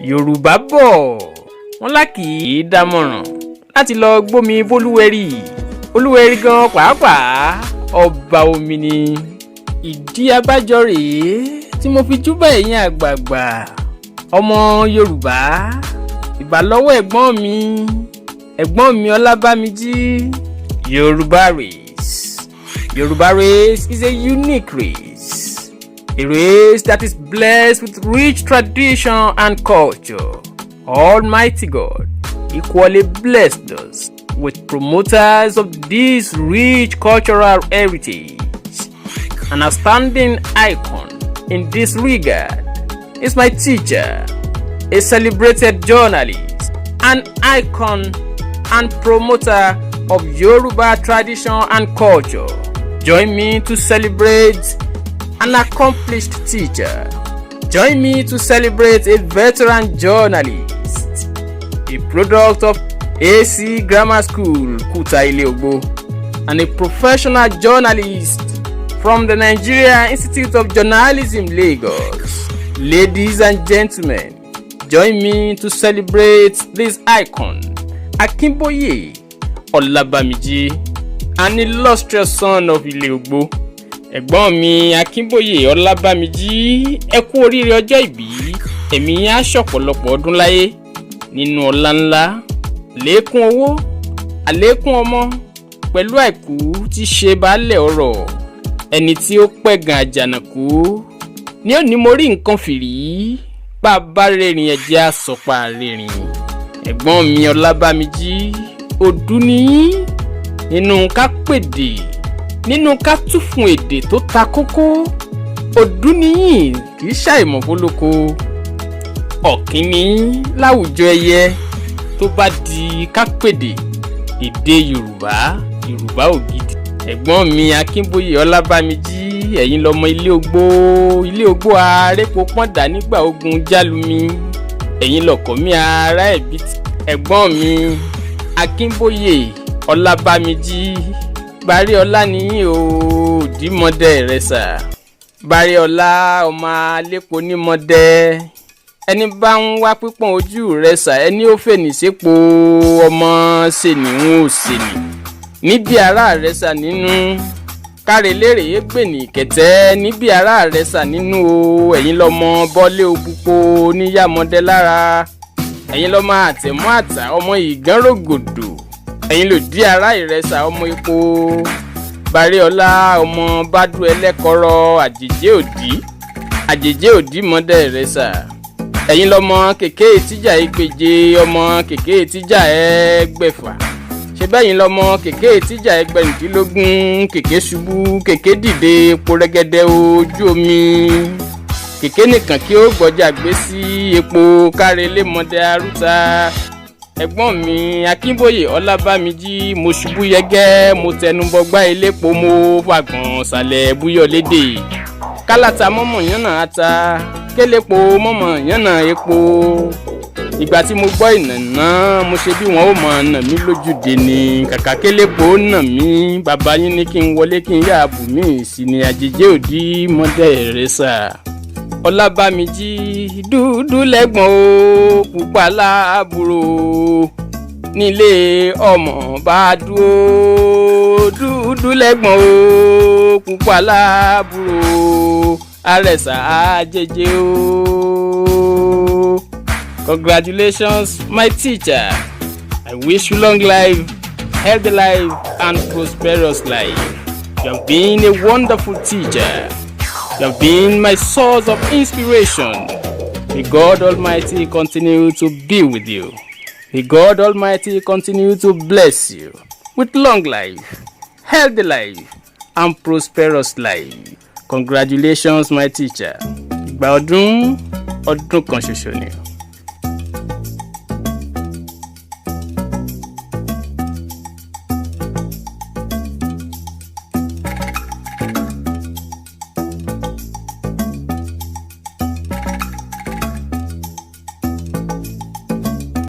Yorùbá bọ̀, wọ́n lá kì í dámọ̀ràn láti lọ gbómi bólúwẹ̀rí. Olúwẹ̀rí gan pàápàá, ọba omi ni. Ìdí abájọ rèé tí mo fi júbà ẹ̀yin àgbààgbà ọmọ Yorùbá. Ìbà lọ́wọ́ ẹ̀gbọ́n mi, ẹ̀gbọ́n mi Ọlábàmíjì. Yorùbá race. Yorùbá race is a unique race, a race that is blessed with rich tradition and culture. Almighty God equally blessed us with promoters of this rich cultural heritage. An outstanding icon in this regard is my teacher, a celebrated journalist, an icon and promoter of Yoruba tradition and culture. Join me to celebrate an accomplished teacher. Join me to celebrate a veteran journalist, a product of AC Grammar School, Kuta Ileogbo, and a professional journalist from the Nigeria Institute of Journalism, Lagos. Ladies and gentlemen, join me to celebrate this icon, Akinboye Olabamiji, an illustrious son of Ileogbo. Ẹ̀gbọ́n mi Akínbóyè Ọlábàmíjì, ẹ kú oríire ọjọ́ ìbí. Ẹ̀mí yín á ṣọ̀pọ̀lọpọ̀ ọdún láyé nínú ọlá ńlá, àlékún owó, àlékún ọmọ, pẹ̀lú àìkú tí ṣe baálẹ̀ ọrọ̀. Ẹni tí ó pẹ̀gàn àjànàkú ní òní, mo rí nǹkan fìrí. Bá a bá rìnrìn, ẹ̀jẹ̀ àsọ̀pá rìnrìn. Ẹ̀gbọ́n mi Ọlábàmíjì, òdú nìyí nínú ká pèdè, nínú ká tún fún èdè tó ta kókó. Òdú nìyí, kì í ṣàìmọ̀ fólóko. Ọ̀kín ní láwùjọ ẹyẹ. Tó bá di ká pèdè èdè Yorùbá, Yorùbá ògidì. Ẹ̀gbọ́n mi Akínbóyè Ọlábàmíjì, ẹ̀yin lọmọ Ilé Ogbó, Ilé Ogbó àárẹ̀pọ̀ pọ́ndà nígbà ogun jálumi. Ẹ̀yin lọ̀kọ̀ mi ará ẹ̀bí. Ẹ̀gbọ́n mi Akínbóyè Ọlábàmíjì, Bárí ọlá nìyí o, òdìmọdẹ rẹ sà. Bárí ọlá, ọmọ alẹ́pọ̀ nímọdẹ. Ẹni bá ń wá pípọ́n ojú rẹ sà, ẹni ó fèní sépo ọmọ ṣèní ń ò ṣèní níbi ara rẹ sà nínú kárelérè gbè ní kẹtẹ níbi ara rẹ sà nínú o. Ẹ̀yin lọmọ bọ́lé òbúpo níyàmọdé lára. Ẹ̀yin lọmọ àtẹ̀mọ́ àtà, ọmọ ìgánrògòdò. Ẹ̀yin ló dí ara ìrẹsà, ọmọ epo. Baríọlá, ọmọ bádú ẹlẹ́kọ̀rọ̀, àjèjì òdì, àjèjì òdì mọ́dẹ ìrẹsà. Ẹ̀yin lọmọ kèké ìtìjà ìgbèje, ọmọ kèké ìtìjà ẹgbẹ̀fà. Ṣe bẹ́yìn lọmọ kèké ìtìjà ẹgbẹ̀rúndínlógún? Kèké ṣubú, kèké dìde, epo rẹ́gẹ́dẹ́ ojú omi. Kèké nìkan kí ó gbọ́jà gbé sí epo kárẹ́lé mọ́dẹ arúta. Ẹ̀gbọ́n mi Akínbóyè Ọlábàmíjì, mo ṣubú yẹgẹ́, mo tẹnubọgbá elépo, mo fàgbọ̀n sàlẹ̀ búyọ̀ lédè kálàtà mọ́mọ́ yànnà ata kélépo mọ́mọ́ yànnà epo. Ìgbà tí mo gbọ́ ìnànà, mo ṣe bí wọn ó mọ̀ nà mí lójúde ni. Kàkà kélépo nà mí, bàbá yín ní kí n wọlé, kí n yá bù mí sí ni. Àjèjì òdì mọ́dẹ̀ rẹ̀ sà. Ọlábàmíjì, dúdú lẹ́gbọ̀n o, pupa láàbúrò nílé ọmọ bá dúró. Dúdú lẹ́gbọ̀n o, pupa láàbúrò, àrẹ̀sà àjèjì o. Congratulations, my teacher. I wish you long life, healthy life and prosperous life. You have been a wonderful teacher. You have been my source of inspiration. May God Almighty continue to be with you. May God Almighty continue to bless you with long life, healthy life, and prosperous life. Congratulations, my teacher. Ìgbà ọdún ọdún kan ṣoṣo ni.